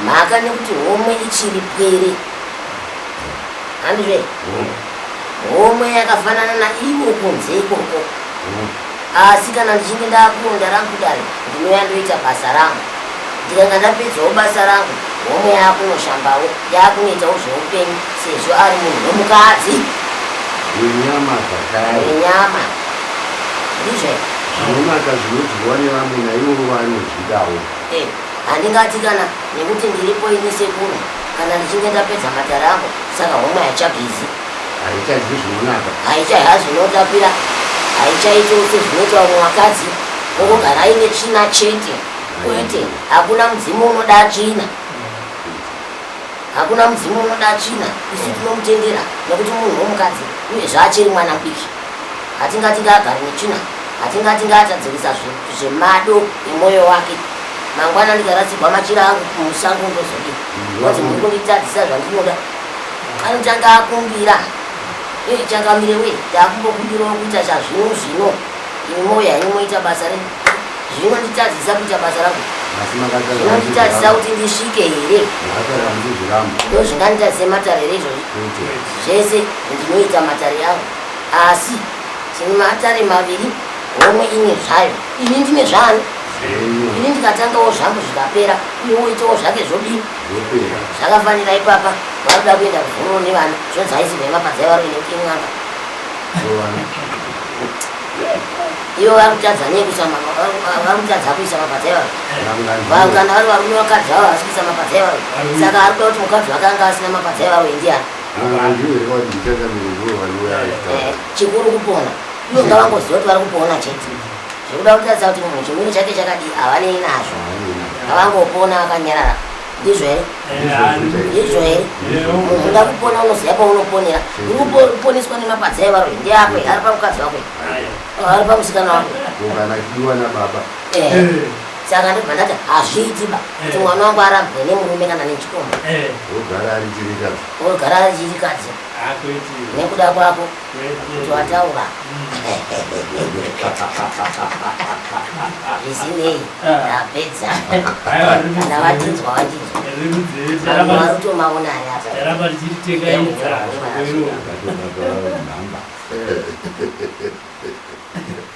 Mhaka nekuti homwe ichiri pwere. Handizve? Homwe yakafanana naivo kunze ikoko. Asi kana ndichinge ndakuronda rangu dare ndinouya ndoita basa rangu. Ndikanga ndapedzawo basa rangu homwe yakunoshambawo yakunoitawo zveupenyu sezvo ari munhu wemukadzi. Wenyama zvakare. Wenyama. Ndizvo here? Zvinonaka zvinodyiwa nevamwe naivowo vanozvidawo. Eh, handingati kana nekuti ndiripo ini sekuru kana ndichinge ndapedza matare angu saka homwe haichagezi. Haichadyi zvinonaka. Haichadya zvinotapira, haichaitiwo sezvinoita vamwe vakadzi kungogara ine tsvina chete. Kwete, hakuna mudzimu unoda tsvina. Hakuna mudzimu unoda tsvina, isu tinomutendera nekuti munhu womukadzi uyezve achiri mwana mudiki. Hatingati ngaagare netsvina, hatingati ngaatadzirisa zvemado emwoyo wake. Mangwana ndikarasigwa machira angu musango ndozodii? Onzi muri kunditadzisa zvandinoda. Anotanga akumbira. Ee changamire wee, takumbokumbirawo kuita chazvino zvino. Imi mouya henyu moita basa renyu. Zvinonditadzisa kuita basa rangu. Asi makatanga Zvinonditadzisa kuti ndisvike here? Makatanga muchizviramba. Ndozvinganditadzise matare here izvozvi? Kwete. Zvese ndinoita matare angu. Asi tine matare maviri, homwe ine zvayo. Ini ndine zvaani? Zvenyu. Ini ndikatangawo zvangu zvikapera, uye woitawo zvake zvodini? Zvopera. Zvakafanira ipapa, varikuda kuenda kuzororo nevana, zvonzi haisi vemapadza evarume nekuti in'anga. Zvovana. Ivo vari kutadza nei kuisa vari kutadza kuisa mapadza ivavo? Ranganzira. Kana vari varume vakadzi vavo havasi kuisa mapadza ivavo. Saka ari kuda kuti mukadzi wake anga asina mapadza ivavo ndiani? Ranganzira here kuti ndichangamire ndivo vanouya vachitaura. Chikuru kupona. Ivo ngavangoziva kuti vari kupona chete. Zvekuda kutarisa kuti munhu chimiro chake chakadii havanei nazvo. Ngavangopona vakanyarara. Ndizvo here? Ndizvo here? Munhu unoda kupona unoziva paunoponera. Uri kuponeswa nemapadza evaroyi ndeako ari pamukadzi wako ari pamusikana wako. Kana achidiwa nababa. Saka ndobva ndati hazviiti ba kuti mwana wangu arambwe nemurume kana nechikomba. Ogara ari chirikadzi. Ogara ari chirikadzi. Nekuda kwako kuti wataura. Zvisinei ndapedza. Kana vatinzwa vatinzwa. Vanhu vari kutomaona ari apa. Taramba tichitekaidza shoko iro. Nhamba.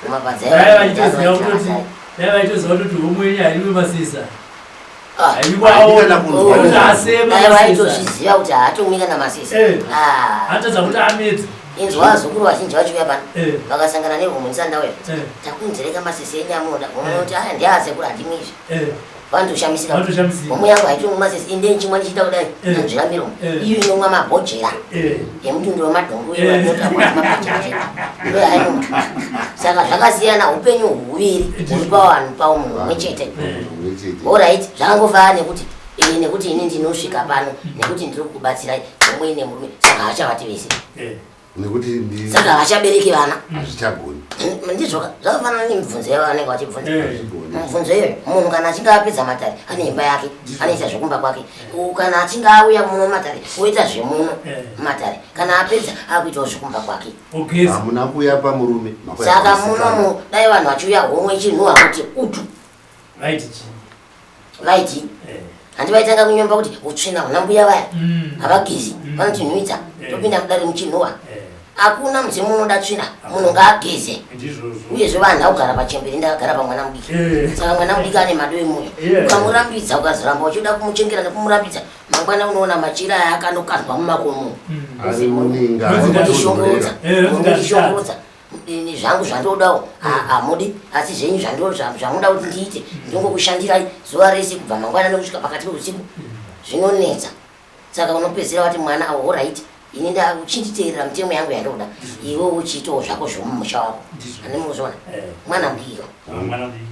Kumapadza Dai vachitoziva kutoti dai vachitoziva kutoti homwe yenyu hairiwe masesa. Ah. Haikwaona kunzwa. asema Dai masesa. vaitozviziva kuti haatomwi kana masesa. Eh. Ah. Atadza kuti amedze. Inzwa vazukuru vazhinji vachiuya pano. Eh. Vakasangana nehomwe ndisandauya. Eh. Takunzereka masesa enyu amunoda. Homwe unoti aya ndeasekuru handimwi izvi. Eh. Vanotoshamisika. Vanotoshamisika. Homwe yangu haitomwi masesa. Inde ndichimwa ndichiita kudai. Eh. Ndanzvera miromo. Eh. Iyo inomwa mabhojera. Eh. Yemutundu wemadhongo Eh. iyo inotakwa mabhojera chete. Ndo yaainomwa. Saka zvakasiyana upenyu huviri huri pavanhu pawo munhu mumwe chete. Mumwe chete. Alright, zvakangofanana nekuti ini nekuti ini ndinosvika pano nekuti ndiri kukubatsirai homwe ine murume saka havachavati vese. Eh. Nekuti ndi Saka havachabereki vana. hazvichagoni. Ndizvo zvakafanana nemibvunzo yavanenge vachibvunza. Eh. Hazvigoni. Mubvunzo iyoyo munhu kana achinge apedza matare ane imba yake anoita zvekumba kwake. Kana achinge auya muno matare oita zvemuno Eh. matare. Kana apedza akuitawo zvekumba kwake. Ogeza. Hamuna kuuya pamurume. makuuya Saka pamusikana. munomu dai vanhu vachiuya homwe ichinhuhwa kuti utu Vaiti chi. vaiti Eh. handi vaitanga kunyomba kuti utsvina huna mbuya vaya Mm. havagezi Mm. vanotinhuhwidza Eh. topinda mudare muchinhuhwa. Eh. Hakuna mudzimu unoda tsvina munhu ngaageze. Ndizvozvo. Uyezve vanhu akugara pachembere ndakagara pamwana mudiki. Eh. Saka mwana mudiki ane mado emwoyo. Yeah. Ukamurambidza ukazoramba uchida kumuchengera nekumurambidza mangwana unoona machira aya akanokandwa mumakomo. Mm. Ari muninga. Nonzi Murikundishungurudza. Eh, nonzi Murikundishungurudza. Ini zvangu zvandodawo hamudi asi zvenyu zvamuda kuti ndiite ndingokushandirai zuva rese kubva mangwana nekusvika pakati peusiku zvinonetsa. Saka unopedzisira wati mwana awo alright ini uchinditeerera mitemo yangu yandoda iwe uchiitawo zvako zvemumusha wako. Ndizvo. Handiti mukuzviona? Eh. Mwana mudiki Ah, mwana mudiki.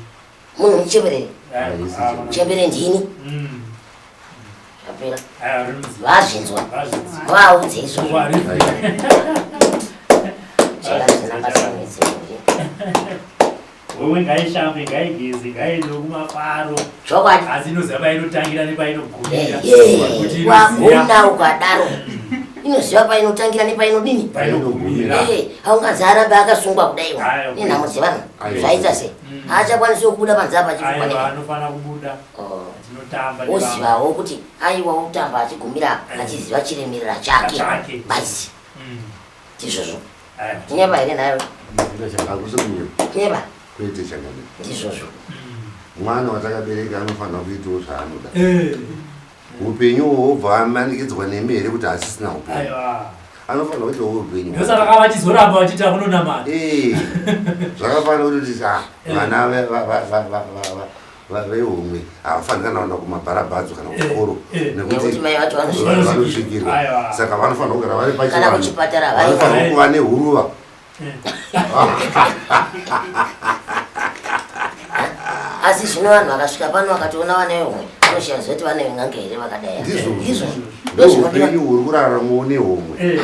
munhu muchemerere Ah, ah, mwana- chembere ndini Mm. zvapera Ah, rinzi. vazvinzwa Vazvinzwa. vaudze izvozvo Wari. Wewe ngaishambe ngaigeze ngaiende kumafaro chokwadi asi inoziva painotangira nepainogumira Kuti inoziva wagona ukadaro inoziva painotangira nepainodini painogumira haunganzi arambe akasungwa kudaiwa Aiwa. nenhamo dzevanhu Aiwa. zvaita sei Mm. haachakwanisi kubuda panze apa achifungwa aiwa ne anofana kubuda Oh. tinotamba nevamwe. ozivawo kuti aiwa otamba achigumira apa achiziva chiremerera chake Chake. basi Mm. ndizvozvo Aiwa. tinyeba here nayo Hakusi kunyepa. tinyeba Kwete changamire. ndizvozvo Mm. Mwana watakabereka anofanira kuitawo zvaanoda. Eh. Upenyu uhwo hwobva amanikidzwa nemi here kuti asisina upenyu. Aiwa. Anofanira kuitawo upenyu. Ndosaka vachizoramba vachiita kunonamata. Eh, zvakafanira kuti ah, Eh. vana vehomwe havafaniri kana kuenda kumabharabhadzo kana kuchikoro Eh. nekuti mai vacho vanosvika vanosvikirwa Aiwa. saka vanofanira kugara vari kana pachivanhu kuchipatara vai vanofanira kuva nehuruva Eh. asi zvino vanhu vakasvika pano vakatoona vana vehomwe vanoshiya zoti vana ven'anga here vakadai ndizvo ndizvo ndozvinodiwa ndoupenyu huri kuraramawo nehomwe Eh.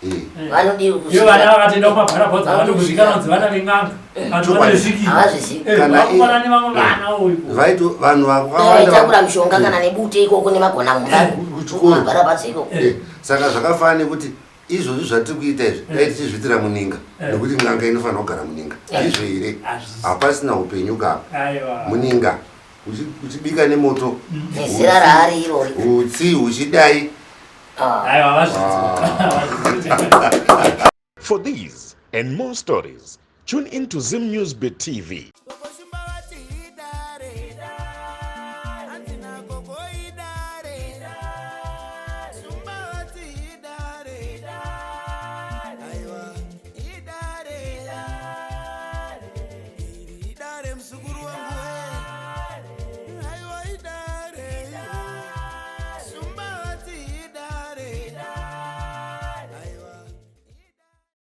Eh. vanodiwa Iyo vana vakatoenda kumabharabhadzo havatokuzikanwa kunzi vana ven'anga. Vanhu Chokwadi. vanosvikirwa. havazvizivi Eh, Kana vakufanana nevamwe vana uiko. Vaito vanhu Dai vaitakura mishonga Eh. kana nebute ikoko nemagona mumba Kuchikoro. mabharabhadzo ikoko Eh, saka zvakafanana nekuti izvozvi zvatiri kuita izvi dai tichizviitira muninga Eh. nekuti n'anga inofanira kugara muninga Eh. ndizvo here Hazvisi. hapasina upenyu kapa Aiwa. muninga uchibika nemoto nezera raari irori utsi huchidai Ah. Aiwa vazvinzwa. Vazvinzwa. For these and more stories, tune in to Zim News Bit TV.